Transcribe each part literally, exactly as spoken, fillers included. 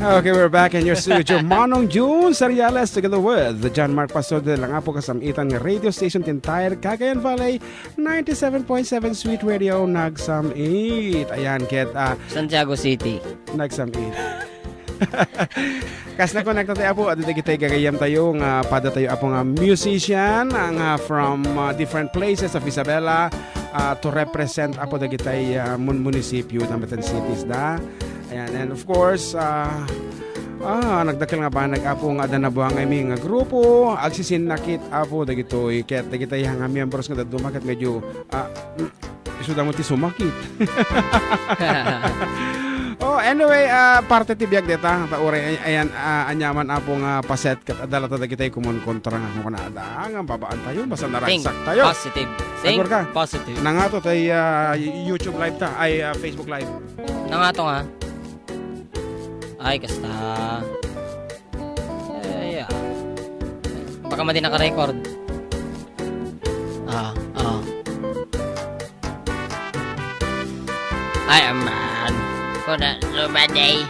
Okay, we're back in your studio. Manong June Seriales together with John Mark Pastor de lang apo kasam-itan nga radio station ti entire Cagayan Valley, ninety-seven point seven Sweet Radio, nagsam-it. Ayan, ket, ah, Santiago City. Nagsam-it. Kas na-connect tayo, apo, adu dagiti gagayam tayo nga pada tayo, apo, nga musician, ah, nga from, ah, different places of Isabela, ah, to represent, apo, dagitay, ah, mun-, munisipyo, dagiti cities da. Ayan, and of course, ah, ah, nagdakkel nga banag, apo, nga adda nabuangaymi nga grupo, agsisinnakit, apo, dagitoy, ket dagitay nga miyembros nga dadduma, ket medyo, ah, mm, isuda mo ti sumakit. Oh, anyway, ah, parte ti biag deta, ta uray, ay-, ayan, ah, anyaman, apo, nga paset, ket adda latta dagitay kumonkontra nga, kuna, adda, nga babaan tayo, basta Think naragsak tayo. Positive. Think Agor ka. Positive. Nangato tay, ah, YouTube live ta, ay, ah, Facebook live. Nangato nga. Ay, kasta. Eh, yeah. Baka madi naka-record. Ah, ah. Ay, aman. Kuna, lumadi.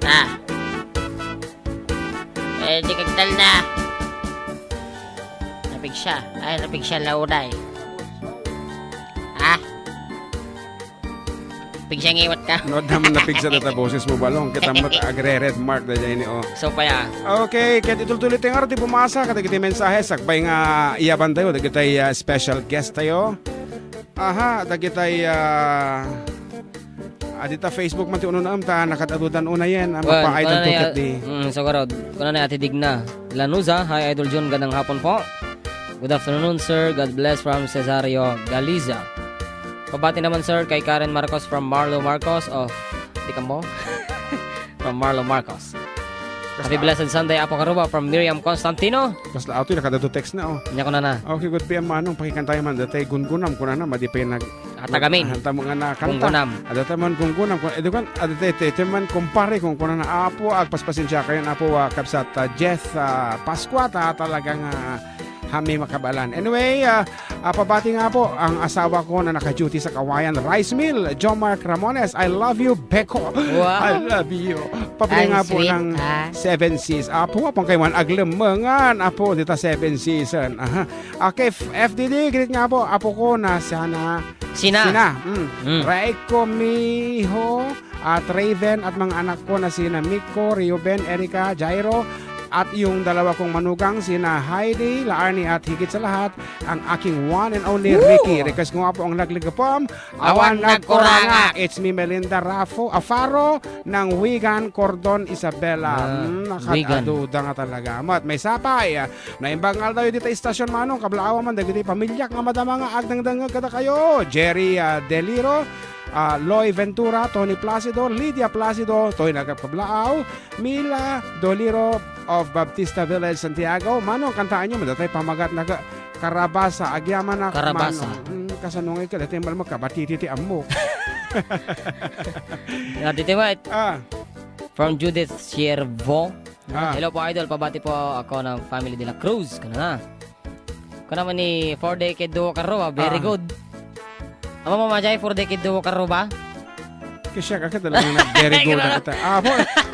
Ah. Eh, di kagtal na. Napigsa. Ay, napigsa lauday. Ah. Pigsa ngiwat ka. No, naman napigsa data boses mo, Balong. Kita mo, agre-red mark da dyan, oh. So, pa ya. Okay, ket itultuloy ti ngarud ti pumasa, kadagiti mensahe, sakbay nga iyaban tayo, dagitay, ah, special guest tayo. Aha, dagitay, ah, adita Facebook man ti ununam, ta nakadadudan unayen, ah, Wen, mapaaydan ano to ya? Ket di. Mm, so, garud. Kuna na Ate Digna Lanuza, "Hi, Idol Jun, gandang hapon po." Good afternoon, sir. God bless from Cesario, Galiza. Pabati naman, sir, kay Karen Marcos from Marlo Marcos of, di ka mo? From Marlo Marcos. Happy blessed Sunday, Apo Karuba, from Miriam Constantino. Kasla ato, nakadado text na, oh. Nya ko na na. Okay, good P M, Manong. Pakikantayan man, datay gungunam, kunana, madi pa yung nag-, Atagamin. Hanta mo nga na kanta. Gungunam. Adata man gungunam, kun-, edu kan, adata iti, iti man kumpare, kung kunana, Apo, agpaspasensya kayo na po, ah, kabsat, ah, Jeth, ah, Pascua, ta talagang, ah, Hami makabalan. Anyway, ah, ah, pabati nga po ang asawa ko na naka-duty sa Kawayan Rice Mill. Jomark Ramones, I love you, Beko. Wow. I love you. Pabati Ang nga po sweet, ng ha? Seven Seas. Apo, apang kayo man aglemengan. Apo, dita Seven Season. Aha. Okay, F-, F D D, greet nga po. Apo ko na sana Sina. Sina. Mm. Mm. Reiko Miho. At Raven at mga anak ko na sina Miko, Reuben, Erica, Jairo, at yung dalawa kong manugang, sina Heidi, Laarni, at higit sa lahat, ang aking one and only Woo! Ricky. Request ko nga po ang Nagligapom, Awan Awan Nagkuranga. Nagkuranga. It's me, Melinda Raffo, Afaro, ng Wigan, Cordon, Isabela. Ah, Hmm, Wigan. Nakadaduda nga talaga. Mat, may sapay. Naimbang aldaw dito istasyon, Manong, kablaawan man, dagiti pamilyak nga madama nga agdangdangag kada kayo. Jerry, ah, Deliro, ah, Loy Ventura, Tony Placido, Lydia Placido, Toy Nagkablaaw, Mila Doliro of Baptista Village, Santiago. Manong, kantaan nyo, madatay pamagat na ka-, karabasa, agyamanak, Karabasa. Manong. Hmm, kasanungay ka, dati mal magkabatiti ti ammok. Nga, diti, wait. Ah. From Judith Siervo. Ah. Hello po, idol. Pabati po ako ng family de la Cruz. Kana na. Kana man ni four decade duo karro, ah. Very Ah. good. Ama mo, Majay, four decade duo karro ba? Kasi ka talaga na very Ay, good grabe. na kita. Ah, po.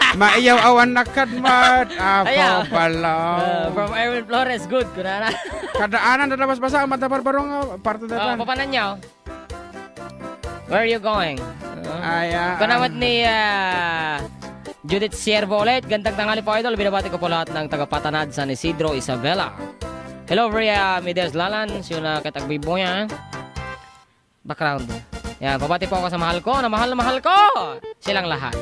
Maiyaw awan nakadmat. Ah, po, Ayaw. balaw. Ah, from Erwin Flores, good. Kuna na. Kadaanan na labas basa, matabarbarong, ah, parte na Oh, ta. papanan niya, oh. Where are you going? Ay, ah, Kanawat ah. ni, ah, Judith Siervo ulit. Gandang tanghali po, idol. Binabati ko po lahat ng taga Patanad, San Isidro, Isabela. Hello, Maria Mides Lalan. Siya na katagbibo niya. Background. Yan, pabati po ako sa mahal ko, na mahal na mahal ko. Silang lahat.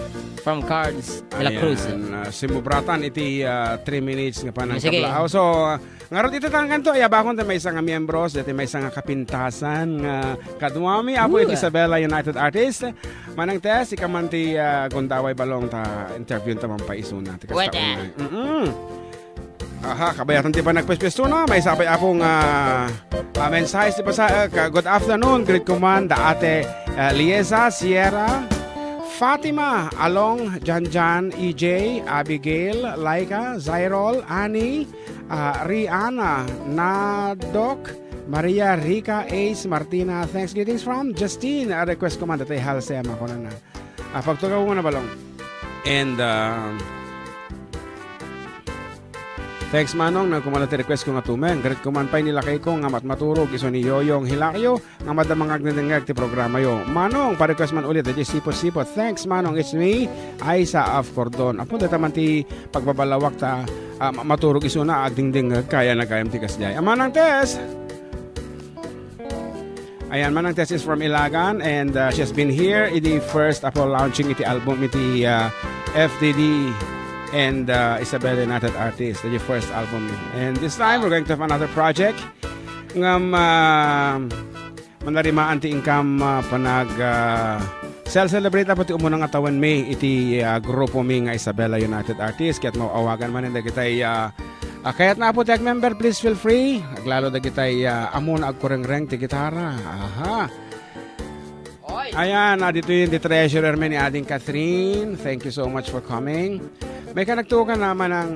From Cards de la Cruz. Ayan, ah, simubratan iti, ah, three minutes nga panang Sige. kablaaw. So, ah, Ngarud iti tangkan to, ayabakon ti maysa nga miyembros, dati maysa nga kapintasan nga kaduami, Apo, iti Ooh. Isabela United Artist. Manang Tess, ika man ti, ah, gundaway balong ta interview ta man paisuna. Ti kasta Wait, ah. unay. Mm-mm. Aha, kabayatan ti panagpespesto na. May sapay, Apo, nga, ah, mensahe ti pasa-, ah, ka-, good afternoon. Greet ko man da Ate, ah, Liesa, Sierra, Fatima, Along, Janjan, E J, Abigail, Laika, Zairol, Annie, ah, Rihanna, Nadok, Maria Rica Ace Martina. Thanks. Greetings from Justine. A request ko man, datay Halsema, kunana. Ah, pagtugaw mo na, Balong. And, uh, thanks, Manong, na kumala ti request ko nga tumeng. Greet ko man pay ni lakay ko nga matmaturog, isu ni Yoyong Hilario, nga madama nga agdengdengngeg ti programa yo. Manong, pa-request man ulit, daydi sipot-sipot. Thanks, Manong. It's me, Aisa of Cordon. Apo, data man ti pagbabalawak ta, ah, ma-, maturog isuna, agdengdengngeg, kaya na kayam ti kasdiay. Amanang Tess! Ayan, Manang Tess is from Ilagan, and, uh, she has been here idi first apo launching iti album iti, uh, F D D and, uh, Isabela United Artists, the first album. And this time, we're going to have another project. Ngam, uh, manarimaan ti inkam, uh, panag, uh, cel-, celebrate apo ti umuna nga tawen mi iti, uh, grupo mi nga Isabela United Artists. Ket maawagan man dagitay, uh, Ah, kayatna, Apo, ti agmember, please feel free. Aglalo dagitay, ah, ammona agkurengreng ti gitara. Aha. Oy! Ayan, ah, ditoy ti treasurer mi ni Ading Catherine. Thank you so much for coming. May ka nagtuo ka naman ng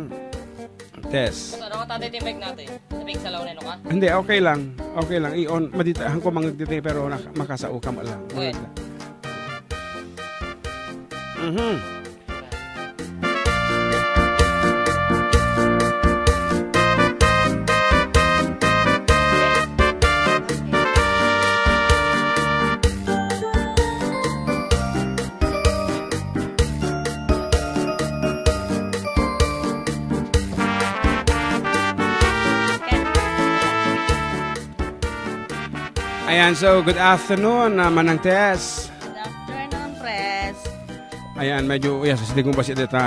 test. Ano ka, tatay, ti mic natin? Sabi, sa launay, no ka? Hindi, okay lang. Okay lang. I-on, madita, hangko mangagditay, pero nak-, makasao ka mo lang. Okay. Mhm. Ayan, so good afternoon, ah, Manang Tess. Good afternoon, Pres. Ayan, medyo, yes, sige mo ba siya dita,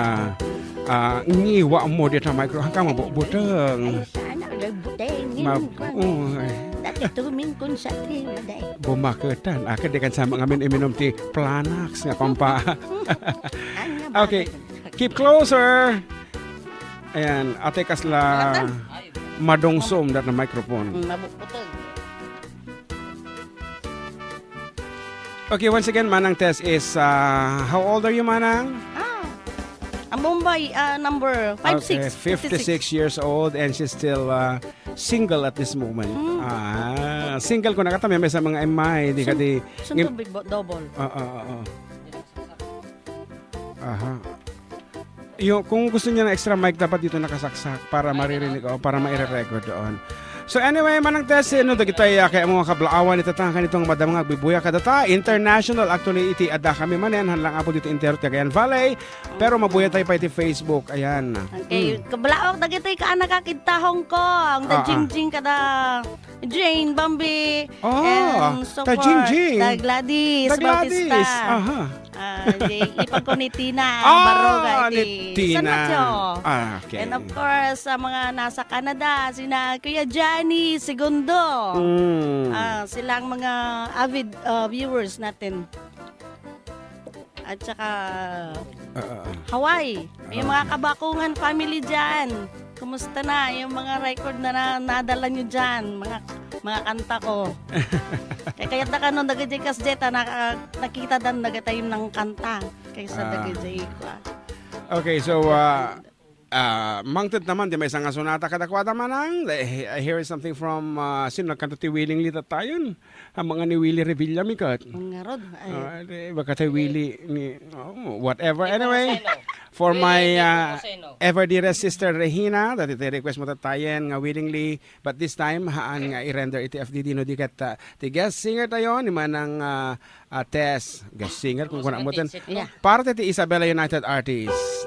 ah, ngiwa mo dita micro, hanggang mabubuteng. Ay, sana, nagbuteng. Ma-, oh, ay. Dati tumingkon sa tinday. Bumaketan. Akin di kan sama ngamin iminom ti Planax nga pampa. Ano ba? Okay. Keep closer. Ayan, ate kasla madungsom dat na microphone. Mm, mabubuteng. Okay, once again, Manang Tess is, uh, how old are you, Manang? Ah, ang Bombay, ah, number five six, Okay, fifty-six years old and she's still, uh, single at this moment. Mm. Ah, single ko na kata, may sa mga M I, di ka di Sun-, sunto ngim- bi-, bo-, double. Oo, oo, oo. Aha. Yung, kung gusto niya ng extra mic, dapat dito nakasaksak para maririnig, o para maire-record doon. So anyway, Manang Tessie, no, dagitay, ah, kaya mga kablaawan, ita ta, kanito nga madama nga agbibuya kadata, international, actually, iti adda kami manen, hanlang apo dito entero ti Cagayan Valley, pero mabuya tayo pa iti Facebook, ayan. Okay, Mm. Kablaaw, dagitay ka anak akita Hong Kong, da Ah, ah. Jingjing kada Jane, Bambi, Ah, and so ta forth. Jingjing. Ta Gladys Ta Gladys. Bautista. Aha. Ah, di, ipag ko ni Tina Ah, Barroga ni iti Tina. San Mateo. Ah, okay. And of course, sa mga nasa Canada, sina Kuya Johnny Segundo. Mm. Ah, sila ang mga avid, ah, viewers natin. At saka Ah, ah, ah. Hawaii. May Ah. mga Kabakungan family dyan. Kumusta na yung mga record na, na nadala nyo dyan? Mga, mga kanta ko. Kaya, kaya ta kanon, daga jay kas jay, ta naka-, nakita dan daga tayo ng kanta. Kaysa Ah. daga jay ko, ah. Okay, so, ah, Ah, mangted naman, di may isang nga sonata kadakwada manang. Eh, I hear something from, ah, sino nagkanta ti Willingly Tatayon? Ang mga ni Willie Revilla, mi kat. Ngarud, ay. Ah, di, baka tayo Willie ni, oh, whatever. Anyway, for my, ah, ever dearest sister Regina, dati tayo request mo tatayan nga willingly, but this time, haan nga i-render iti F D D no di kat, ah, ti guest singer tayo, ni manang, ah, ah, Tess, guest singer, kung kuna mo ten. Yeah. Parte ti Isabela United Artists.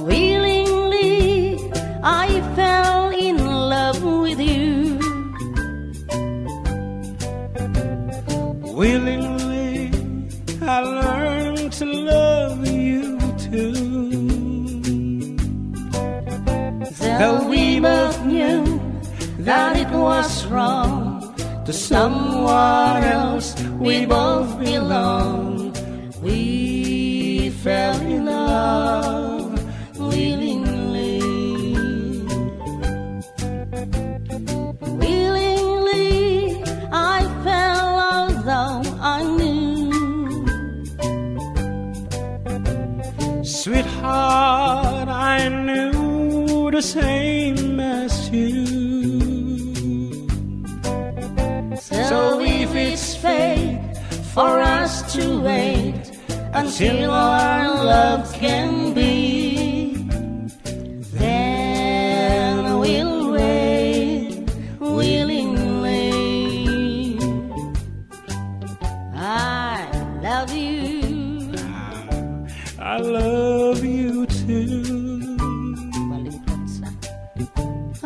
Willingly, I fell in love with you. Willingly, I learned to love you too. Though we both knew that it was wrong to someone else, we both belong. We fell in love willingly. Willingly, I fell although I knew the same as you. So if it's fate for us to wait until our love can be, then we'll wait willingly. I love you. I love you too. Baliktad sa.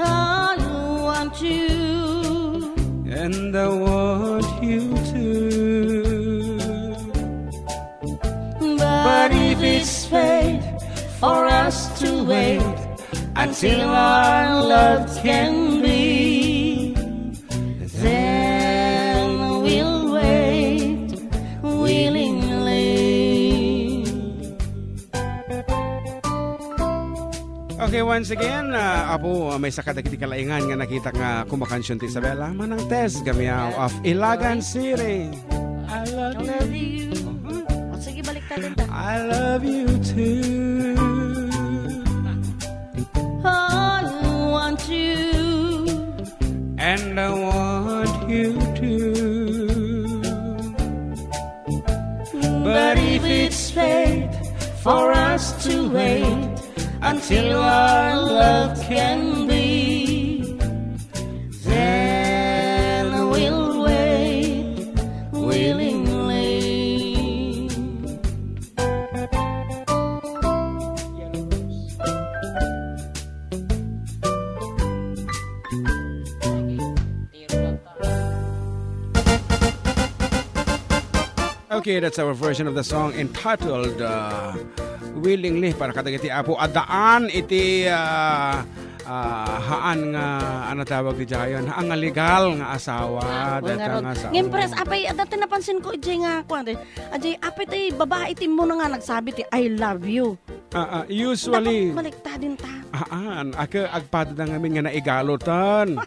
I want you. And I want you too. But if it's fate for us to wait until our love can be, then we'll wait willingly. Okay, once again, ah, Apo, ah, maysa kadagiti kalaingan nga nakita nga kumakansion ti Isabela, Manang Tess Gamiao of Ilagan City. I love you. O, sige, baliktad ta. I love you too. I want you. And I want you too. But if it's fate for us to wait until our love can be, then we'll wait willingly. Okay, that's our version of the song entitled, uh, Willingly para kadagiti Apo a daan iti, uh, uh, haan nga, ano tawag ti jayon, haan nga legal nga asawa. Ah, data nga asawa. Ngem, pres, apay, adda ti napansin ko, ijay nga, kuwan, eh, ajay, apay ti babae ti muna nga nagsabi ti, "I love you." Ah, ah, usually, dapat baliktadin ta. Haan, ket agpadada ngamin nga naigalotan.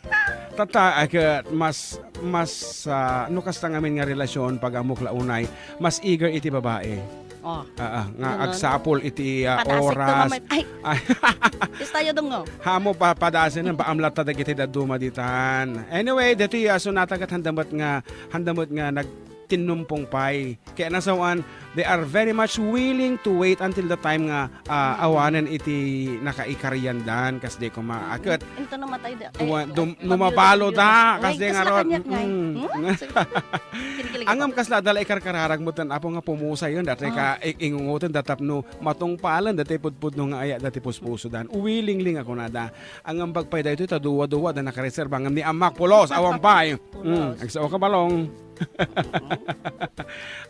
Tata, ket mas, mas, ah, no kasta ngamin nga relasyon, pag-ammok la unay, mas eager iti babae. Oh. Ah, ah, nga agsapol iti, ah, oras. Ay. Istayo, dungo. Haan mo, pa-, padasenen, paamlatta dagiti dadduma ditan. Anyway, ditoy, ah, sonata ket handa met nga, handa met nga nagtinnumpong pay. Kaya nasawan, they are very much willing to wait until the time nga, ah, awanen iti nakaikariandan, kas di kuma-, aket. Into namatay da, ay, no mabalo da, kas di nga rod. Angam kasla dala ikarkararag mo tan Apo nga pumusayon, dati ka i-, ingungoten da tapno matungpalan, dati pudpudno nga aya, dati puspusodan. Willingly nga kunada. Angam pagpay daytoy, ta duwa-duwa da nakareserba, ngem ni Amak pulos, awan pay. Mm, agsawa ka, Balong.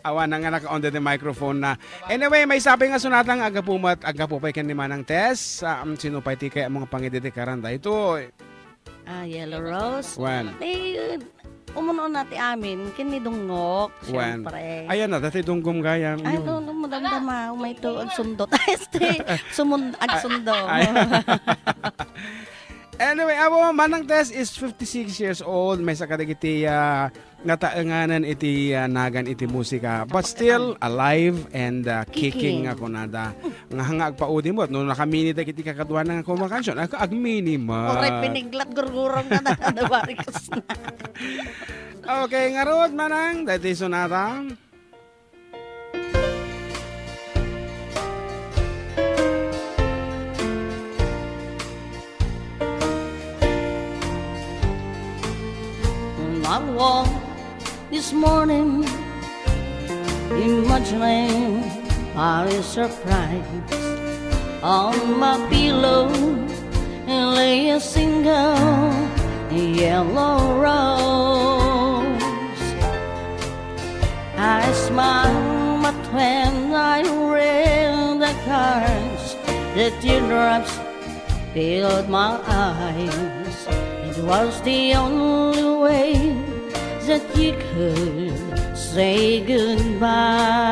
Awan na nga naka-on the microphone na. Anyway, maysa pay nga sonata nga aggapu met, aggapu pay ken ni Manang Tess. Ah, um, sino pay ti kayatmo nga pangidedikaran daytoy? Ah, Yellow Rose. Wen. Eh, umun-una ti amin, ken ni Dungok, siyempre. Ayan na, dati Dunggom gayam. Ay, no, no, madamdama, umay to, agsundo. Este, sumun-, agsundo. Ay, ay. Anyway, Apo, Manang Tess is fifty-six years old. Maysa kadagiti, ah, nataenganan iti, ah, nagan iti musika. But still alive and, ah, kicking nga kunada. Nga, nga agpaudi met, no, nakamini dagiti kakaduana nga kumakansion. Ag-, agmini met. Uray piniglat, gurgurong na, na, na, na, barikas na. Okay, ngarud, Manang, dati sonata. I woke this morning, imagining my surprise. On my pillow lay a single yellow rose. I smiled, but when I read the cards, the teardrops filled my eyes. It was the only way that you could say goodbye.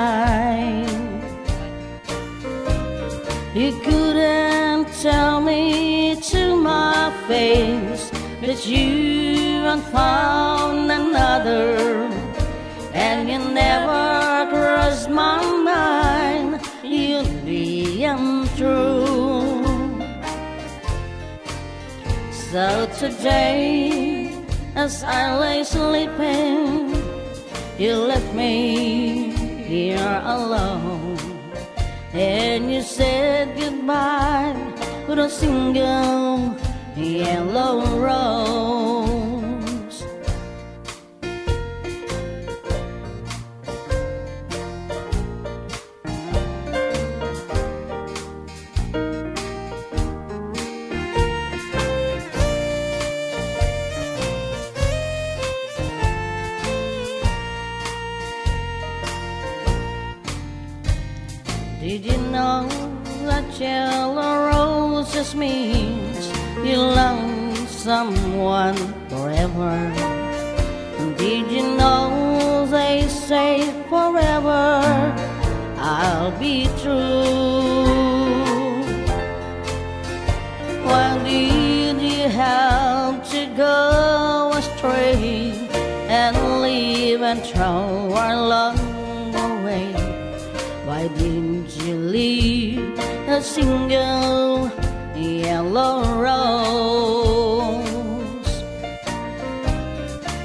You couldn't tell me to my face that you had found another, and it never crossed my mind you'd be untrue. So today, as I lay sleeping, you left me here alone. And you said goodbye with a single yellow rose. Did you know that yellow roses means you love someone forever? Did you know they say forever I'll be true? Why did you have to go astray and leave and throw our love away? Why didn't you leave a single yellow rose?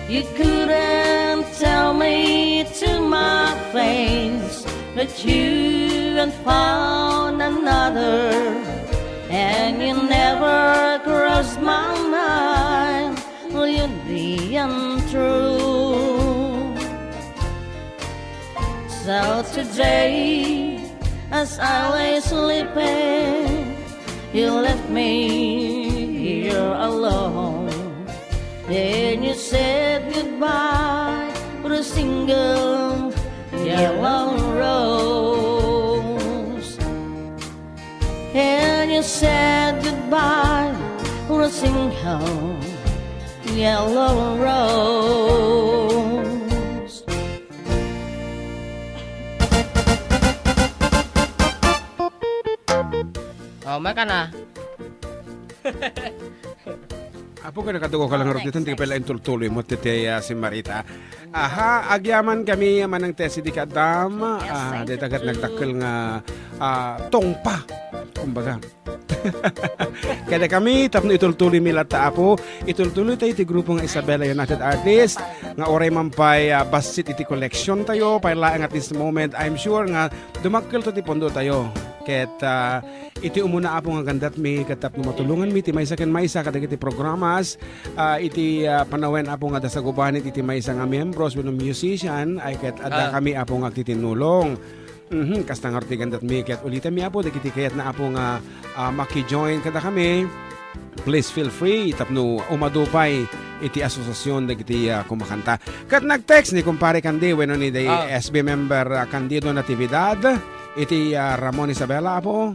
You couldn't tell me to my face that you had found another, and you never crossed my mind. Will you be untrue? So today, as I lay sleeping, you left me here alone. And you said goodbye with a single yellow rose. And you said goodbye with a single yellow rose. Oh, may ka na. Apo, nga nakadugo ka lang, Rod, dito, hindi ka pala intultuloy mo, titi, ah, si Marita. Aha, agyaman kami, manang Tessie di Kadam, Yes, ah, thank dito you agad too. nagdakkel nga, ah, tungpa. Kumbaga. Kada kami, tapno itultuloy mi latta, Apo, itultuloy tayo ti grupo nga Isabela United Artists, nga uray man pay, ah, bassit iti collection tayo, pay laeng at this moment, I'm sure nga dumakkel to ti pundo tayo. Ket, ah, iti umuna, Apo, nga gandatmi, ket tapno matulonganmi ti maysa ken maysa kadagiti programas, ah, iti, ah, panawen, Apo, nga adda sagubanit iti maysa nga membros wenno musician, ay ket adda Ah. kami, Apo, nga agtitinnulong. Mhm, kasta ngarud ti gandatmi, ket ulitanmi, Apo, dagiti kayatna, Apo, nga, ah, maki-join kadakami. Please feel free tapno umadu pay iti asosiasion dagiti, ah, kumakanta. Ket nag-text ni Kumpare Candy wenno ni day Ah. S B member, ah, Candido Natividad iti, ah, Ramon Isabela, Apo.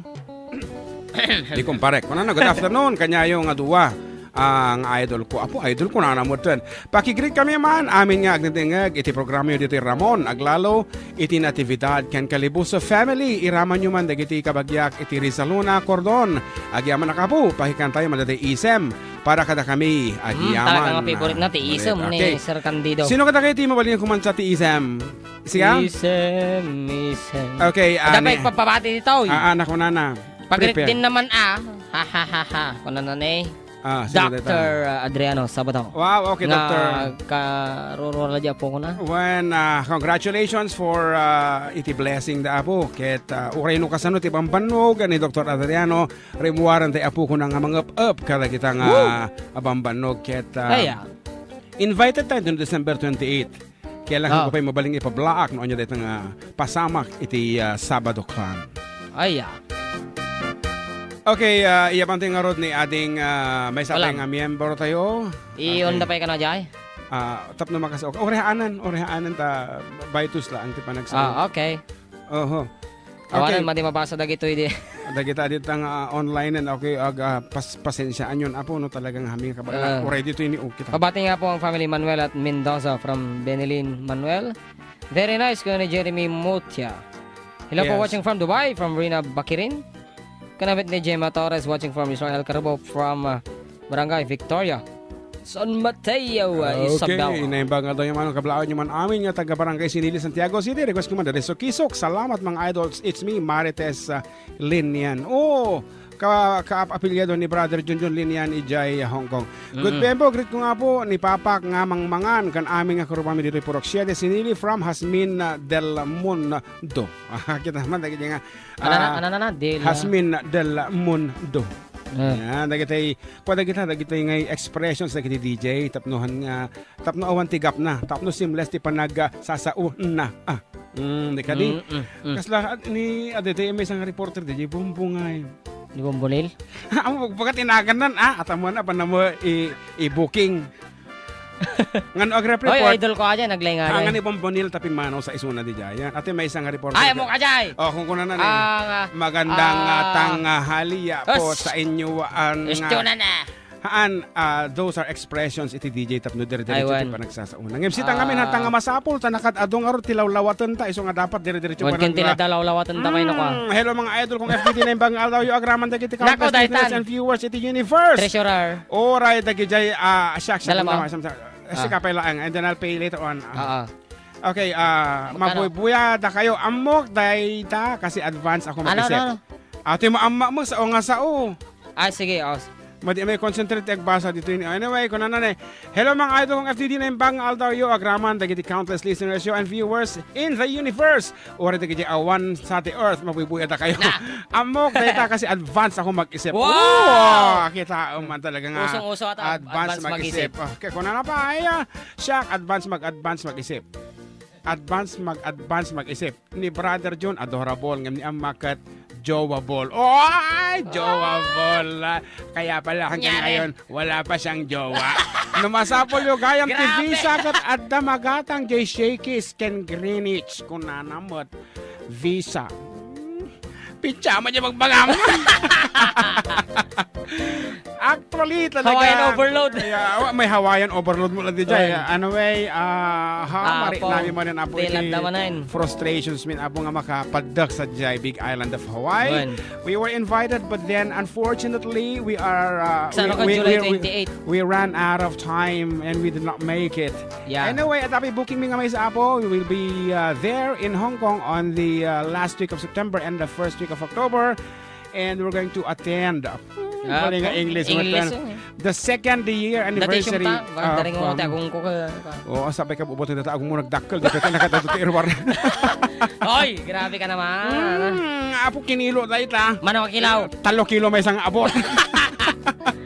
Ni Kumpare, kunana, "Good afternoon, kaniayo nga dua, ah, nga idol ko." Apo, idol ko, nana mo ten. Pakigreet kami man, amin nga agdengdengngeg iti programayo ditoy Ramon, aglalo iti Natividad ken Calibuso family. Iramanyo man dagiti kabagiak iti Rizalona, Cordon. Agyamanak, Apo, pakikantayo man daytoy isem para kadakami. Hmm, Agyaman, talaga nga favorite na ti ah, isem ni okay. Sir Candido. Sino kadakayo ti mabalin nga kumansa ti isem? Siya? Isem, isem. Okay, Ada ah, pa ni- ipapabati dito, eh. Ah, anak mo, nana. Pag-greet Prepare. din naman, ah. Ha, ha, ha, ha. Kunana ni Ah, sino dayta? Doctor Adriano Sabado. Wow, okay, Nga Doctor. karurura di apo ko na. Wen, ah, congratulations for, ah, iti blessing da apo. Ket, ah, uray no kasano ti bambannog ni Doctor Adriano, rimmuaran ti apo ko na nga mangep-ep kadagita nga Woo! bambannog. Ket, ah, Ay, ah. invited tayo no December twenty-eight. Kaya lang Ah. ko pa'y mabaling ipablaak no anya dayta nga pasamak iti, ah, Sabado Clan. Ay, ah. Okay, ah, iya pa'y ngarud ni ading, ah, maysa Wala. pay nga miyembro tayo. Iyon Okay. da pay ka na, Jay? Ah, tapno makas-, okay. Orehaanan, orehaanan ta baitus la ang ti panagsaw. Ah, okay. Oho. Awanan, Okay. madi mabasa dagitoy di. Dagita dita nga, ah, online and okay, ag-, ah, pas-, pasensiaan yon, apo, no, talagang hami nga kabala. Ah. Uray ditoy ni, okay, ta. Pabati nga po ang family Manuel at Mendoza from Benilin Manuel. Very nice, kuno ni Jeremy Mutia. Hello po, Yes. watching from Dubai, from Rina Bakirin. Kanabit ni Gemma Torres, watching from Israel Carabobo, from, ah, Barangay Victoria, San Mateo, ah, Okay, Isabela. Naimbag nga daw yung ano, kablaan nyo man amin nga taga Barangay Sinili, Santiago City. Request ko man, dali so Kisok. Salamat, mga idols. It's me, Marites, ah, Linian. Oh, ka-, kaap-apelyado ni Brother Junjun Linian idiay Hong Kong. Good Mm. PM po, greet ko nga po ni Papak nga mangmangan kan amin nga karupami ditoy Purok Siete, sinili from Hasmin, ah, del Mundo. Ah, kita man, dagiti nga, Anana, ah, anana, del, ah, Hasmin del Mundo. Eh. Yan, dagiti, kua dagita, dagiti nga expressions dagiti D J, tapno han nga, tapno awan ti gapna, tapno seamless ti panag, ah, sasaona. Ah, mm, di kadi. Mm, mm, mm. Kasla, ah, ni, ah, daytoy maysa nga reporter, D J Bumbungay. Ni Bumbunil? Amo, pagka tinagan nan, ah, ataman, ah, panamo i-, i-booking. Ngano agrep Oy, report? Idol ko aja, naglaing Ah, aja. Nga ni Bombonil ta pimmanaw sa isuna di jaya. Ate, maysa nga report Ay, di amo ka, Jay! Oh, kung kuna na ni. Ah, nga. Magandang, ah, Ah. tanghali po Us. sa inyo, ah, nga. Isto na na. Haan, ah, those are expressions iti D J tapno dire-diretso Ay, ti wan. panagsasauna. Ngem sita Ah. ngamin, hanta nga masapul, ta nakad-adu ngarud ti lawlawaten ta, iso nga dapat dire-diretso Wan ken panag- tinadda lawlawaten ta, may no ka. Mm, hello, mga idol kong F D T na imbang aldaw, yo, agraman dagiti Nako, countless listeners daytan. and viewers iti universe. Treasurer. Oray dagijay, ah, siak, siak, Dala mo? tama, sam-, sam-, Ah. sika pay laeng, and then I'll pay later on. Ah. Oo. Okay, ah, Magkano? mabuybuya da kayo. Ammok, dayta, kasi advance ako Ano, mag-isip. ano, ano? Ate, maamma mo, sao nga sao. Ah, sige, oh. Madi may concentrate ti agbasa dito yun. Anyway, kunana ni, "Hello, mga idol kong F D D na imbang aldaw yo, agraman, dagiti countless listeners yo and viewers in the universe." Uri dagiti awan sa the earth, mabuybuya da kayo. Na. Ammok, dayta kasi advance ako mag-isip. Wow! Oh, kita man talaga nga. Usong-uso ata, advance advance mag-isip. mag-isip. Oh, kaya kung ano pa, ay, ah, siya, advance mag-advance mag-isip. Advance mag-advance mag-isip. Ni Brother John, adorable. Ngem ni Amma ket, jowable. Oy! Jowable. Ah! Kaya pala hanggang Nangyari. ngayon, wala pa siyang jowa. No masapul yo gayam ti Grabe! visa ket adda magatang jay Shakey's ken Greenwich. Kunana met, visa. Hmm. Pitsa man yung magbagam. Actually, talaga. Hawaiian overload. Yeah, wa-, may Hawaiian overload mo lang di jay. Oy. Anyway, ah, ha, Ah, mari po. nami man yan, apo, Di iti lang damanan. frustrations min, apo, nga makapaddak sa jay Big Island of Hawaii. Wen. We were invited, but then, unfortunately, we are, uh, Saan we, ka we, July we, we, twenty-eight? we ran out of time and we did not make it. Yeah. Anyway, at api booking mi nga may sa apo, we will be, uh, there in Hong Kong on the, uh, last week of September and the first week of October. And we're going to attend. Hmm, Ah, galing nga po. English, English, Martin. eh. The second year Dati anniversary siyang ta-, of, dati nga um, tagung ko ka, ka. Oo, sabay ka bubuti na tagung mo nagdakkel, di ka nakatadto ti irwar. Oy, grabe ka naman. Hmm, apo kinilo tayo ta. Mano kilaw? Talo kilo may isang abot.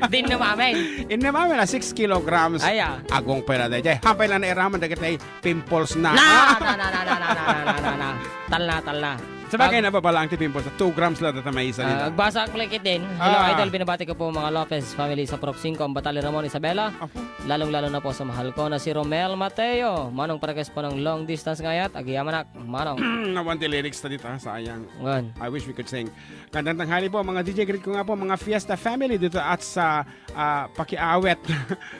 Din na mamin. Inna mamin na six kilograms. Ay, ah. Agong pera tayo. Hampay lang na iraman, dagit na pimples na. Na, na, na, na. Tal na, tal na. Sa bagay, Ag- nababa lang ti pimples na. Two grams lang data may isa Ah, nila. Agbasa ak ulit din. Hello, Ah. Idol. Binabati ko po mga Lopez family sa Prop cinco, ang Batali Ramon Isabela. Apo. Lalong-lalo na po sa mahal ko na si Romel Mateo. Manong, parequest po ng long distance ngayat. Agiyamanak, Manong. Nawan ti lyrics ta dita, sayang. Ngan. I wish we could sing. Gandang tanghali po, mga D J. Greet ko nga po, mga Fiesta family dito at sa, ah, pakiawet.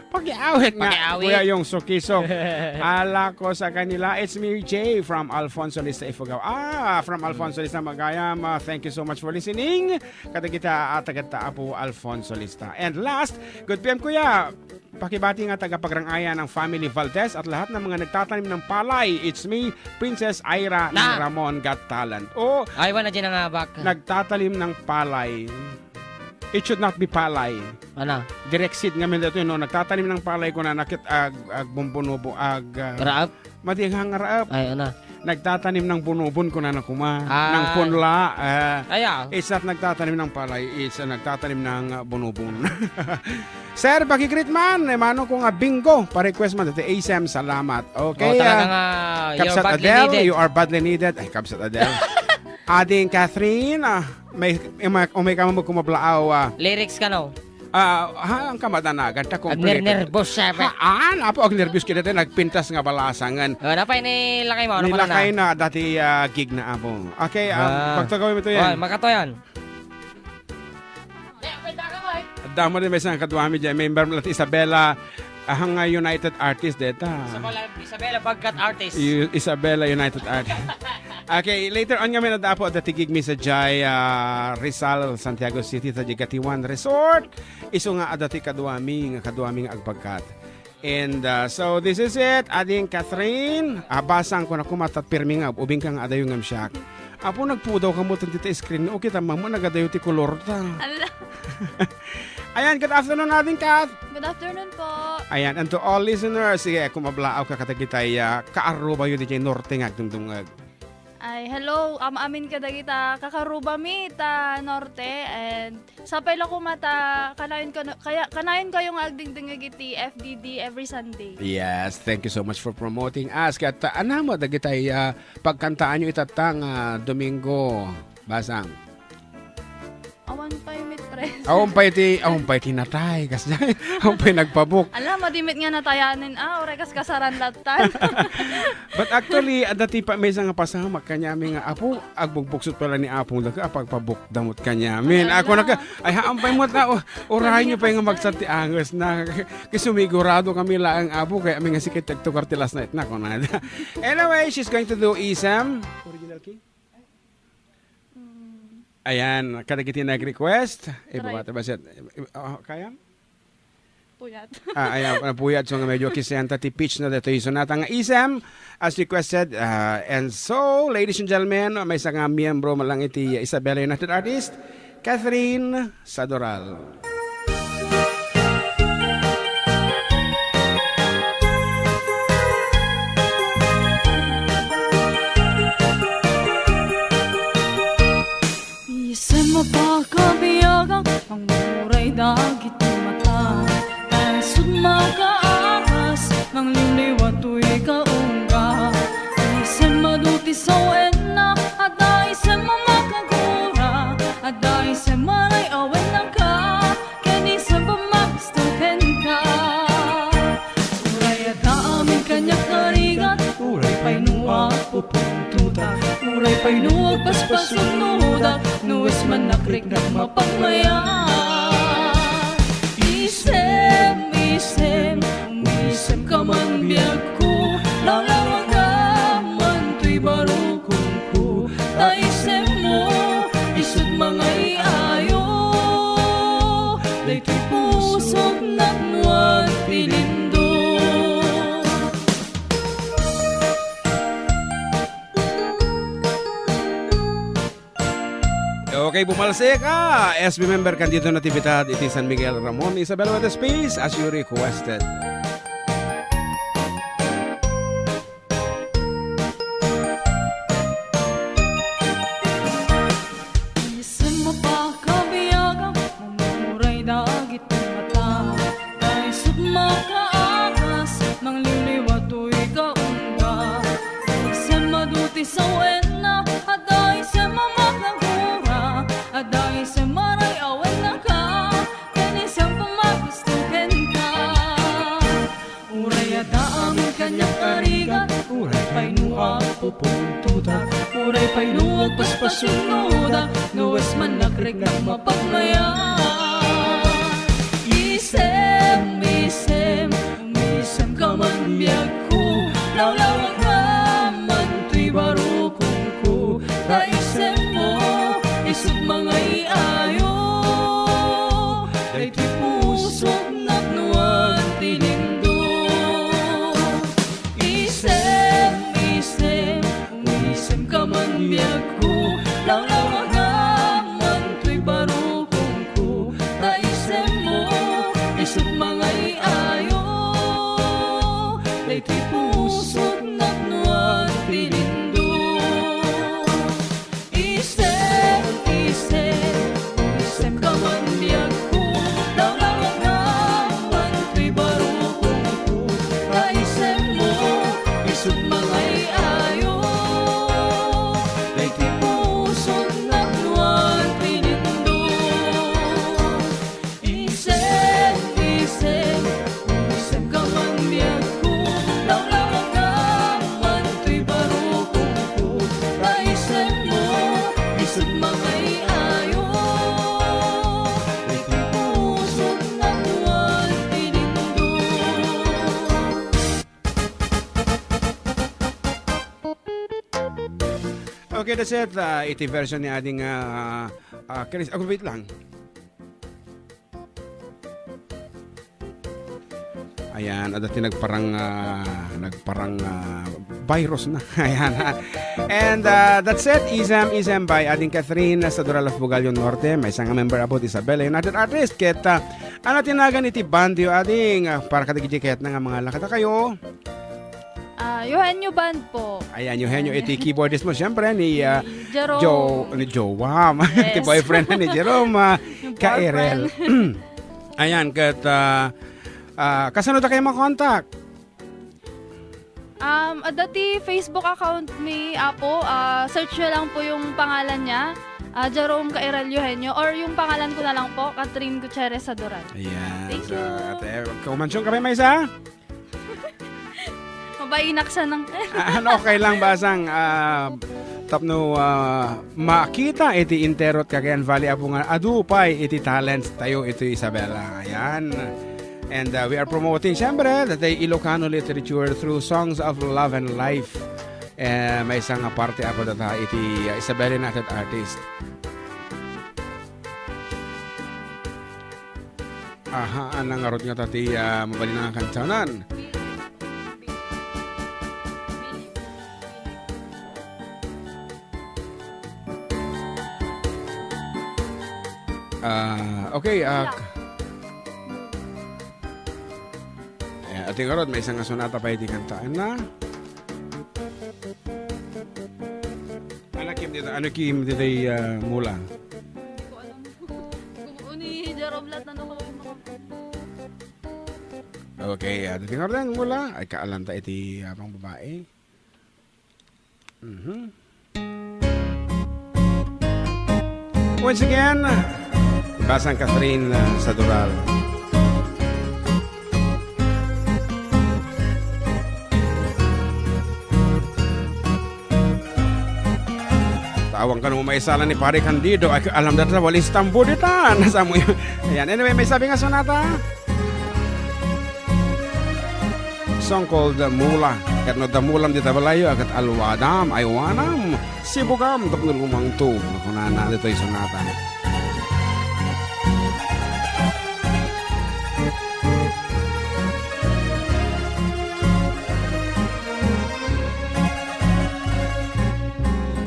Pakiawet nga, Pakiawit. Kuya Yong Sukisok. Ala ko sa kanila, it's me, Jay, from Alfonso Lista, Ifugao. Ah, from Alfonso Lista, Magayam. Ah, thank you so much for listening. Kada kita, ah, tagad ta, Apo Alfonso Lista. And last, good P M, Kuya. Pakibati nga taga Pagrang-ayan ang family Valdez at lahat ng mga nagtatanim ng palay. It's me, Princess Ira ng Na! Ramon Got Talent. Oh, Ay, wala dyan ang abak. nagtatanim ng palay. It should not be palay. Ana? Direct seed nga men dito, no? Nagtatanim ng palay ko na nakit ag, ag bumbunubo, ag, ah, Raap? Madi nga nga raap. Ay, ana? Nagtatanim ng bunubon ko na nakuma. Ah. Ng punla. Ah, Ay, ah. It's not nagtatanim ng palay. It's, ah, nagtatanim ng, ah, bunubon. Sir, pakigreet man. Eh, mano ko nga bingo. Pa-request man. Dati A S M, salamat. Okay, Oh, talaga ah, nga, you're Kapsat badly Adele, needed. you are badly needed. Ay, Kapsat Adele. Ading Catherine, ah, may, may, may, may ka mo kumablaaw, ah. Lyrics ka, no? Ah, ha, ang kamadanagan, ta Ang kompleta. nernerbos, syempre. Haan, apo, ag nerbios kita, te, nagpintas nga balasangan. Oh, napay ni lakay mo, ano ka na Nilakay na? na, dati, ah, gig na, apo. Okay, ah, Ah. pagtagawin mo to yan. Oh, makato yan. Damo din may isang kaduami dyan. Member mo lang, Isabela, ahang nga United Artist, deta. Isabela, Isabela Bagkat Artist. I-, Isabela United Artist. Okay, later on nga may nadapo, dati gig mi sa Jai, ah, Rizal, Santiago City, sa Jigatiwan Resort. Isu nga adati kaduami, nga kaduami nga agpagkat. And, ah, so this is it, Ading Catherine. Ah, basang ko na kumatat pirmi nga, ubing ka nga adayo ngam siak. Apo, nagpudaw kamo ti screen. Okay, tamang mo, nagadayo ti kolor ta. Ala. Ayan, good afternoon, Ading Kath. Good afternoon po. Ayan, and to all listeners, sige, kumablaaw ka kadagitay, ah, kaarubayo diay Norte nga agdungdungag. Ay, hello, am-amin kadagita kakarubami ta Norte, and sapay la koma ta kanayon kano-, kaya, kanayon kayo nga agdingdingag iti F D D every Sunday. Yes, thank you so much for promoting us. Ket, ah, anam dagitay, ah, pagkantaanyo itatta nga Domingo, Basang? Awan pay met, Pres. Awan pay ti, awan pay ti natay, kas-, awan pay nagpabuk. Ala, madi met nga natayanen, ah, uray kas kasaran lattan. But actually, adda ti pa-, maysa nga pasamak kaniami nga, "Apo, agbugbuksot pala ni Apo, daga, apagpabukda met kaniamin." Ala. Ako naka, "Ay, haan pay met na, o, urayen nyo pay nga magsat ti anges na." Kay sumigurado kami laeng, Apo, kay amin nga sikit agtukar ti last night na, kunada. Anyway, she's going to do isem. Original key? Mm. Ayan, kadagiti nag-request. Try. Ibabata ba siya? Oh, kaya? Puyat. Ah, ayan, ah, puyat. So nga medyo kisenta ti pitch na dito. So nata nga isem, as requested. Ah, and so, ladies and gentlemen, maysa nga miyembro man lang iti Isabela United Artist, Catherine Sadoral. Isem a pakabiagak, manguray dagiti mata. Isut makaagas, mangliwliwa toy kaungga. Isem adu ti sawenna, adda isem a makagura, adda isem a ray-awenna ka. Ken isem a pamagsto kenka. Uray adda amin kaniak a rigat, uray pay no agpupuntotak, uray pay no agpaspasunnodak, no isem a nakriknak mapagmayat. Isem, isem, isem ka man biagko, lawlawagam man toy barukongko. Ta isemmo, isut mangay-ayo, daytoy pusok napnoan ti lindong. Okay, bumalsek a S B member Candido Natividad iti San Miguel Ramon, Isabela with the space as you requested. Isem a pakabiagak, manguray dagiti mata. Isut makaagas, mangliwliwa toy kaungga. Isem adu ti sawenna, adda isem a makagura, adda isem a ray-awenna ka, ken isem a pamagsto kenka. Uray adda amin kaniak a rigat, uray pay no agpupuntodak, uray pay no agpaspasunnodak, no isem a nakriknak mapagmayat. Isem, isem, isem ka man biagko, lawlawagam man toy barukongko. Ta isemmo, isut mangay-ayo, daytoy pusok napnoan ti lindong. Isem, isem, isem ka man biagko, lawlawagam man toy barukongko. Ta isemmo, isut mangay-ayo, daytoy pusok napnoan ti lindong. Isem, isem, isem ka man biagko, lawlawagam man toy barukongko. Ta isemmo, isut mangay-ayo, daytoy pusok napnoan ti lindong. Isem, isem, isem ka man biagko, lawlawagam man toy barukongko. Ta isemmo, isut mangay-ayo, iti pusok napnoan ti lindong. Okay, that's it. Ah, iti version ni Ading, ah, ah, Chris. Ako, wait lang. Ayan, adda ti nagparang, ah, nagparang, ah, virus na. Ayan, ha. And, ah, that's it. Isem, Isem by Ading Catherine Sadural of Bugalyon Norte. Maysa nga member apo ti Isabela United Artist. Ket, ah, ano ti nagan iti bandyo, Ading? Ah, para kadagiti ket na nga mga lakada kayo. Ah, Eugenio Band po. Ayan, Eugenio, iti keyboardist mo, siyempre, ni, ah, Ni Jerome. Jo-, ni Joam. Yes. Ti boyfriend ni Jerome, ah, Yung Kairel. Boyfriend. Ayan, ket, ah, ah, kasano da kayo makontak? Um, adda ti Facebook account mi, Apo. Ah, search nyo lang po yung pangalan niya, ah, Jerome Cairel Eugenio, or yung pangalan ko na lang po, Catherine Gutierrez Saduran. Ayan. Thank So, you. Ate, kaumansyong kami, maysa? Mabainak siya ng Ah, ano, okay lang, basang, ah, tapno, ah, makita iti interot kakayan valley apo nga adu pay iti talents tayo iti Isabela. Ayan. And, uh, we are promoting, siyempre, the Ilocano literature through songs of love and life. Eh, maysa nga parte apo data iti, uh, Isabela United Artist. Aha, anang ngarud nga ta ti, ah, mabalin nga kantanan. Ah, okay, ah, Wala. K-, eh, ati ngarud, maysa nga sonata pay ti kantaanna. Ano kim dita, ano kim dita, ah, mula? Hindi ko alam. Kung ni Jerome lahat na nakuha yung mga Okay, ah, dati nga rin mula. Ay, kaalanta iti apang babae. Mhm. Once again, Basang Catherine, ah, Sadural. Tawang kano maisala ni Pare Candido. Ay, alam data, walis tambo dita. Nasa mo yun? Ayan. Anyway, may sabi nga sonata. Song called Mula. Ket no da mulam dita balayo, ket alwadam, aywanam, sibugam, tapno lumangtog. Kunana, ditoy sonata.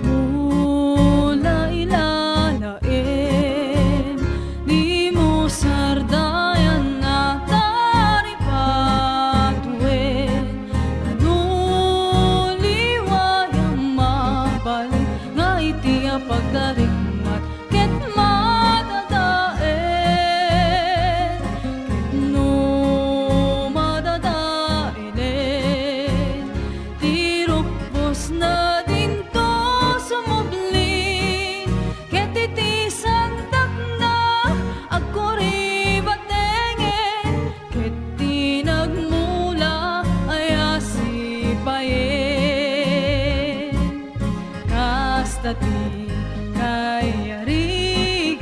Mula ilalaem, dimo sardayan a taripatuen, ano liwayam mabalik nga iti a pagdarikmat ket madadael, ket no madadaelen, ti rukbosna dinto sumubli, ket iti sandakna agkuribatengen, ket ti nagmula aya sipayen. Kasta ti kayarigan,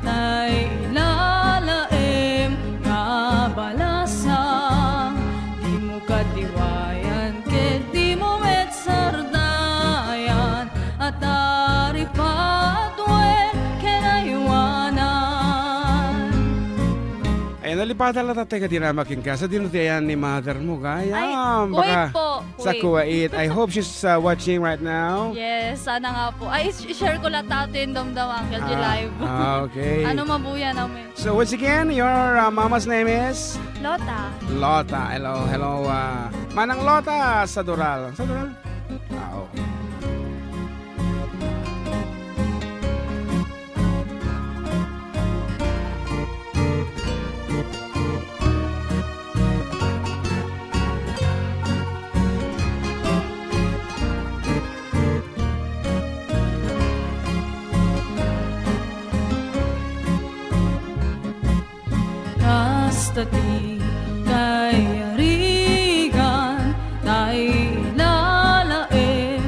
tay ilalaem nga balasang, dimo kadiwayan ket dimo met sardayan, a taripatuen ken aywanan. Ay, nalipatan la tatay ka dinama kenka. Sa dino ti ayan ni mother mo, gayam. Ay, Kuwait po, Kuwait. Sa Kuwait. I hope she's, uh, watching right now. Yes, sana nga po. Ay, i-, i-share ko lang tato yung damdam, Uncle G Ah, Live. Ah, okay. Ano mabuya namin? So, once again, your, uh, mama's name is? Lota. Lota. Hello, hello, uh, Manang Lota Sadural. Sadural? Ah, okay. Kasta ti kayarigan, tay ilalaem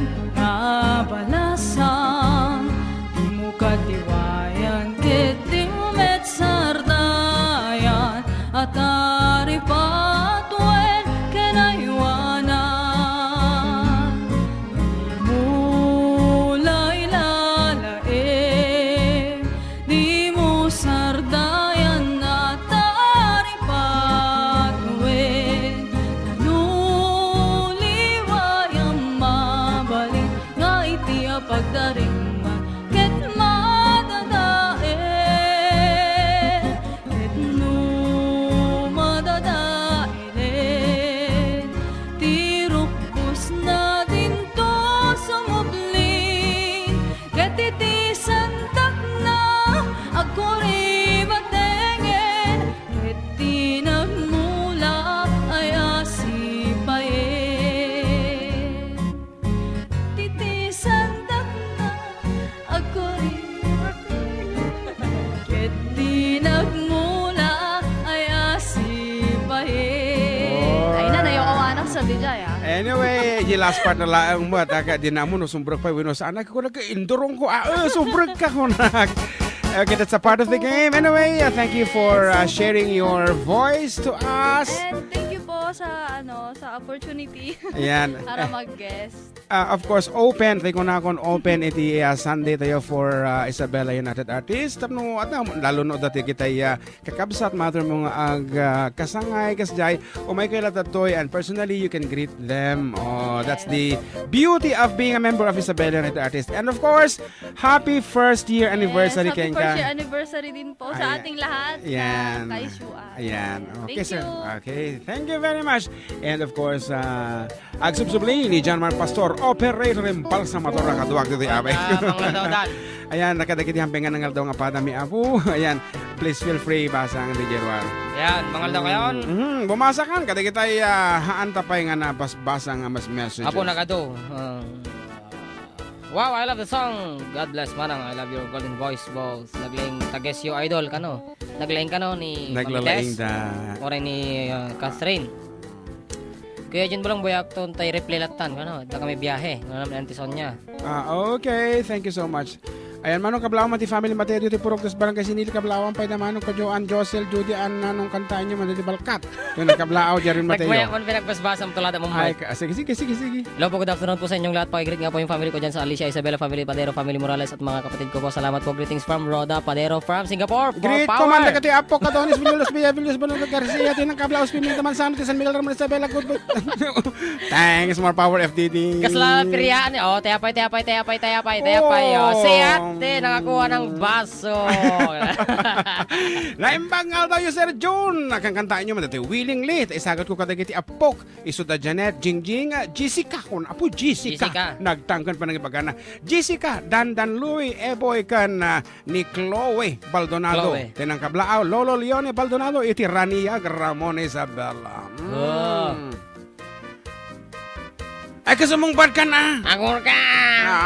Jaya. Anyway, di last part na laeng met, aga, di namo no sumbrek pay wenno saan. Ako nag-indurong ko, ah, eh, sumbrek ka, kunak. Okay, that's a part of the game. Anyway, uh, thank you for, uh, sharing your voice to us. And thank you po sa, ano, sa opportunity Ayan. para mag-guest. Ah, of course, open, tay kunakon, open iti, ah, Sunday tayo for, ah, Isabela United Artists. Tapno, at na, lalo no dati kita, ah, kakabsat, matter mo nga ag, ah, kasangay, kasjay, umay kayo latatoy, and personally, you can greet them. Oh, that's the beauty of being a member of Isabela United Artists. And of course, happy first year anniversary Yes, happy kenka. first year anniversary din po sa Ayan. ating lahat Yan. na kaisuan. Ayan. Okay, Thank sir. you. Okay. Thank you very much. And of course, ah, agsubsubli ni John Mark Pastor, operator in Balsam Motor, nakaduak dito, abay. Ah, mga daw, Dan. Ayan, nakadagiti hampingan nga aldaw nga padami, apo. Ayan, please feel free, basa ang D J Juan. Ayan, mga aldaw kayon. Mhm, bumasa kan, kadagitay, ah, haan tapay nga nabasbasa nga mas messages. Apo, nagado. Ah. Wow, I love the song. God bless, Manang. I love your golden voice, boss. Naglaing tages you, idol, kano? Naglaing kano ni Naglalaing Mamites? da. Ore ni, uh, Catherine. Kuya Jun Bulong, buyak to, tay replay latan, kano? Da kami biyahe. Ano naman, Auntie Sonia? Ah, okay. Thank you so much. Ayan, Manong, kablaaw man ti family Mateo, ti purok dos barangay Sinili, kablaawan pay da Manong, Kajoan, Josel, Judy, Ann, Nanong, kantaen yo man, dati balkat. Yung nagkablaaw, Jarin Mateo. Nagmaya man pinagbasbasa mo, tula da mo, Ay, Mike. ka-, sige, sige, sige, sige. Hello po, good afternoon po sa inyong lahat. Pakigreet nga po yung family ko dyan sa Alicia, Isabela family, Padero family, Morales at mga kapatid ko po. Salamat po. Greetings from Rhoda Padero from Singapore. For Greet ko man power. dagiti apo, Kadonis, Villos, Villa, Villos, Bonalo, Garcia, Tinang Kablaos, Pimenta Manzano, ti San Miguel, Ramon Isabela, good boy. Thanks, more power, F D D. Kasla piriyaan, eh. Oh, tayapay, tayapay, tayapay, tayapay, tayapay. Oh, Oh. si ate, nakakuha ng baso. Naimbag nga aldaw, Sir Jun. Nakangkantaan nyo, madati, willingly. Isagat ko kadagiti apok. Isu da Janet, Jingjing, ah, Jessica, kun apo Jessica. Jessica. Nagtangken pa nang ibagana. Jessica, Dandan Louie, Eboy, kan, ah, ni Chloe Baldonado. Chloe. Tinang Kablaaw, Lolo Leone Baldonado, iti Raniag, Ramon Isabela. Mm. Oh. Ay, kasumungbat ka na. Agor ka.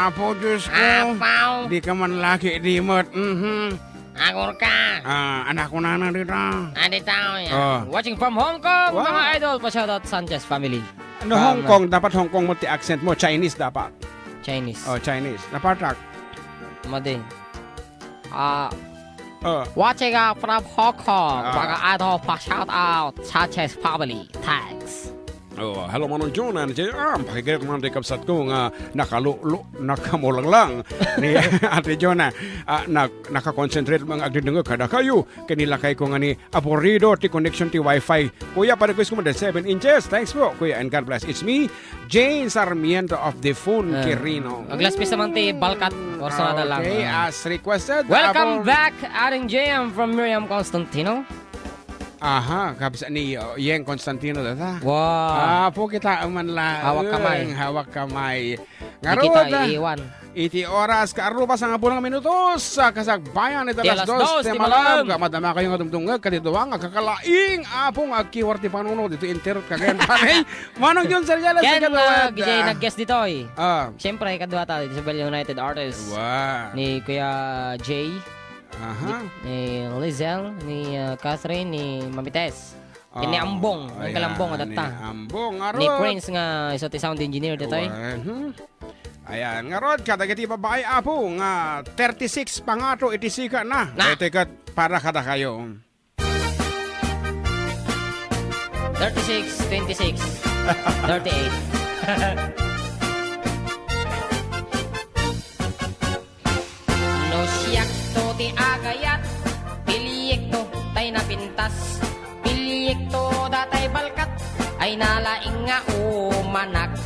Apo, Diyos ko. Apaw. Di ka man laki, di mat. Mhm. Agor ka. Ah, anak ko na na dito. Ah, dito, yeah. Oh. Watching from Hong Kong, Wow. mga idol, pa shoutout Sanchez family. Ano, Hong Tama. Kong? Dapat Hong Kong mo ti accent mo. Chinese dapat. Chinese. Oh, Chinese. Napatak. Madi. Ah, Oh. watching out from Hong Kong, Ah. mga idol, pa shoutout Sanchez family. Thanks. Oh, hello, Manong John and J R. Pakigreet man ti kabsat ko nga nakalulo, nakamulanglang ni Ate Jonah. Ah, nak-, nakakonsentrate mga agdidengeg kada kayo. Kanila kay ko nga ni aburido ti connection ti wifi. Kuya, pa-request ko mo the seven inches. Thanks po, Kuya, and God bless. It's me, Jane Sarmiento of the Phone Ah. Quirino. Aglaspis naman ti balkat. Oras na lang. Okay, Ah. as requested. Welcome Abang- back, Aring J M from Miriam Constantino. Aha, kabsa ni, uh, Yeng Constantino data. Wow. Ah, po kita man la. Hawak kamay. Hawak kamay. Di Ngarud, kita ah, iiwan. Iti oras, kaaruba sa nga pulang minutos, sa kasagbayan iti Ti alas alas dos, dos, ti ti malam. malam. Madama kayo nga dumdumngeg, kadi duwa nga kakalaing, apo nga agkiwar ti panuno, dito interot kagayan tanay. Manong John Seriales, Ken, sa kadawad, ah, J J ah. nag-guest dito eh. Ah. Siyempre, kadwa ta, Isabel United Artists. Wow. Ni Kuya Jay. Aha. Ni, ni Lizelle, ni, ah, Catherine, ni Mamites. Ni Ah, Ambong, ang ayan, Kalambong, ni adatta. Ambong, Ni arot. Prince nga, isu ti sound engineer, ditoy. Ayan, hmm. Ayan, ngarud, kadagiti babae, apo, nga thirty-six pangato iti sika na. Na. Iti kat para kada kayo. Thirty-six, twenty-six, thirty-eight. No siakto ti agayat, piliyekto tay napintas, piliyekto datay balkat, ay nalaing nga umanak.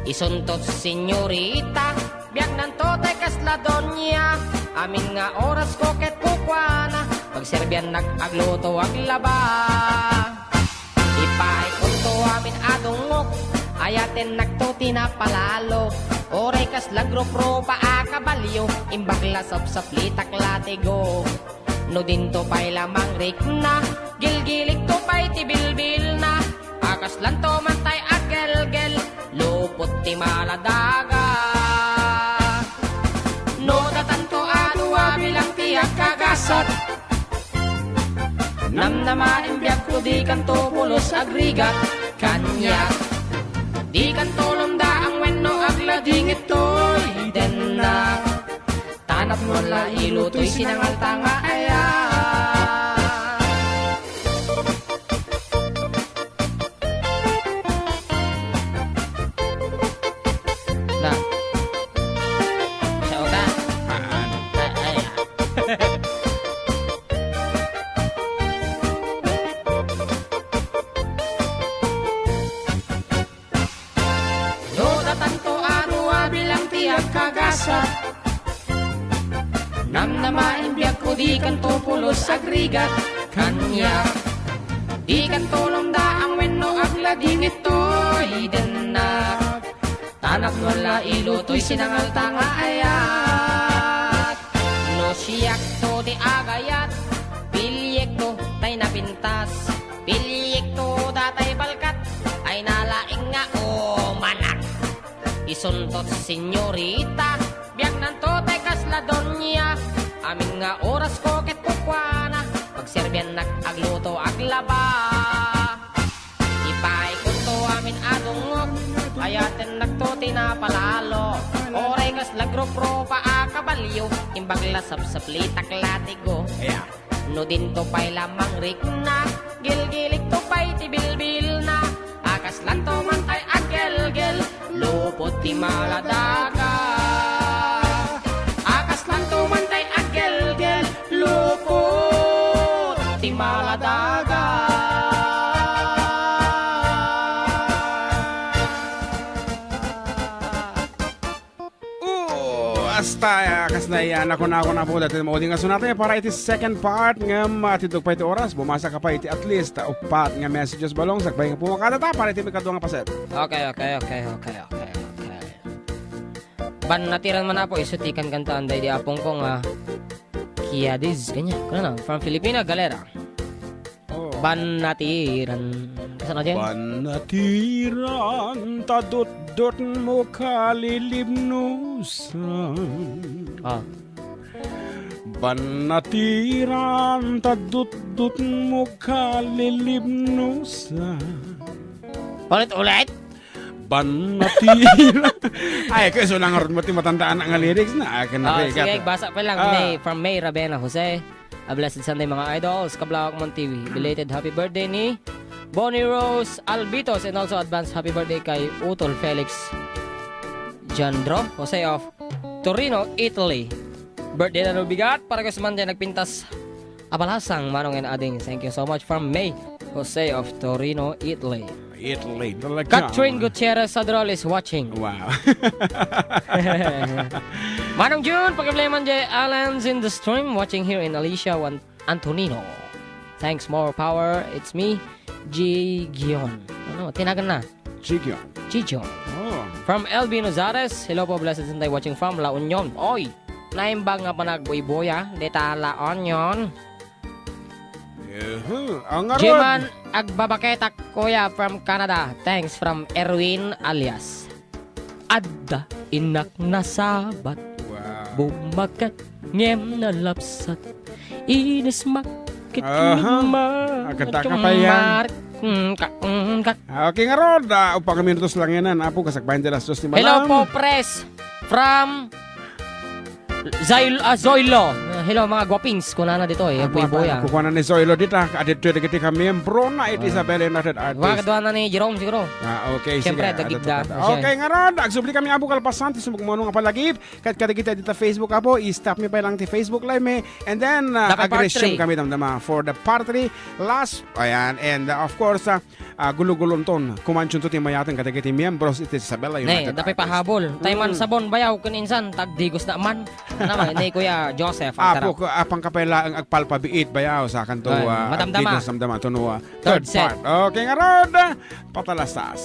Isuntot, senyorita, biagnanto tay kasla donya, amin nga oras ko ket kukuana, pagserbiannak agluto, aglaba. Ipaaykonto amin a dungngok, ayatennakto ti napalalo. Uray kasla grupo pa a kabalio, imbag la sapsaplitak latigo. No dinto pay la mangrikna, gilgilikto pay ti bilbilna. A kaslanto man tay aggelgel, lupot ti maladaga. No datanto a dua bilang ti agkagasat, namnama in biagko, dikanto pulos agrigat. Kaniak, Dikanto lumdaang wenno aglading itoy dennak. Ta napno la ilutoy sinangalta nga ayat. Na. Siya uta. Haan. Ay, ay, ah. No datanto a dua bilang ti agkagasat, namnama in biagko dikanto pulos agrigat kaniak. Dikanto lumdaang wenno aglading itoy dennak. Ta napno la ilutoy sinangalta nga ayat. No siakto ti agayat, piliekto tay napintas. Piliekto datay balkat, ay nalaing nga umanak. Isuntot, senyorita, biagnanto tay kasla donia. Amin nga orasko ket kukuana, pagserbiannak agluto, aglaba. Ipaikonto amin a dungngok, ayatennakto ti napalalo. Uray kasla grupropa a kabalio, imbag la sapsaplitak latigo. Yeah. No dinto pay la mangrikna, gilgilikto pay ti bilbilna. A kaslanto man tay aggelgel, lupot ti maladaga. A kaslanto man tay aggelgel, lupot ti maladaga. Oh, hasta, ah, kas na iya, naku, naku, naku, dati mo di nga sunate para iti second part ngem, ah, tiddog pay ti oras, bumasa ka pay iti at least, ah, uppat nga messages balong, sakbay nga pumakadata para iti mikadua nga paset. Okay, okay, okay, okay, okay, okay. Bannatiran man, Apo, isu ti kankantaan daydi apongko nga Kiadiz, kanya. Kuna na, from Filipina Galera. Oh. Bannatiran. Kasano dyan? Bannatiran, tadutdutmo kalilibnusan. Ah. Bannatiran, tadutdutmo kalilibnusan. Ulit-ulit? Bannatiran. Ay, kaya so lang mo ti matandaan nga lyrics na. Akin na. Oh, sige, basa pa lang. Ah. May, from May Ravena Jose. A blessed Sunday, mga idols. Kablawak Mon T V. Belated happy birthday ni Bonnie Rose Albitos and also advance happy birthday kay Utol Felix Jandro Jose of Torino, Italy. Birthday na lubigat para ko sa man dyan nagpintas a balasang manong and ading. Thank you so much from May Jose of Torino, Italy. Italy talaga. Catherine Gutierrez Sadrol is watching. Wow. Manong June, pakibleman jay Alan's in the stream, watching here in Alicia, Juan Antonino. Thanks, more power. It's me, Jigion. Ano, tinagan na? Jigion. Jigion. Oh. From L B Nozares, hello po, blessed Sunday, watching from La Union. Oy, naimbag nga panagboyboya, deta La Union. Yuhu. Ang ngarud. Jiman, agbabaketak, kuya, from Canada. Thanks, from Erwin alias Adda inak nasabat. Wow. Bumaket ngem nalapsat. Inismak ket Aha. Agkanta ka pa yan. Mar-, mm, ka-, mm, ka- Ah, okay, ngarud, ah, uppat ka minutos lang yan, Apo, kasakbayan ti alas dos ni Hello Madam. Po, Pres. From Zay-, ah, Zoilo. Ah, hello, mga guwapings. Kunana dito, eh. Ah, Buy Boy, ah. Kukuha na ni Zoilo dito, ah. Adito dagiti ka miyembro na iti Ah. Isabela United Artists. Mga kaduanan ni Jerome, siguro. Ah, okay, Siyempre, sige, dagita, adto ka. Siya. Okay, ngarud, agsubli kami, Apo, kalpasan, ti sumagmamano nga palagip. Ket kadagiti dita Facebook, Apo, i-stop mi pay lang ti Facebook Live mi. And then, ah, Dapat part ag-resume three. Kami, damdama, for the part three. Last, ayan, and, ah, of course, ah, ah, gulo-gulonton, kumantionto ti mayateng kadagiti miyembros iti Isabela Nay, United dapay Artists. Pahabol. Tay man Mm. Sabon, bayaw, ken insan, tagdigos na man. Ano, ni Kuya Joseph, Apo, agtarap. Ka-, apang kapay laeng agpalpabiit, bayaw, sa kanto, Ay, ah, madamdama. Agdigos, damdama, to no, ah, Third third set. Part. Okay, ngarud, patalastas.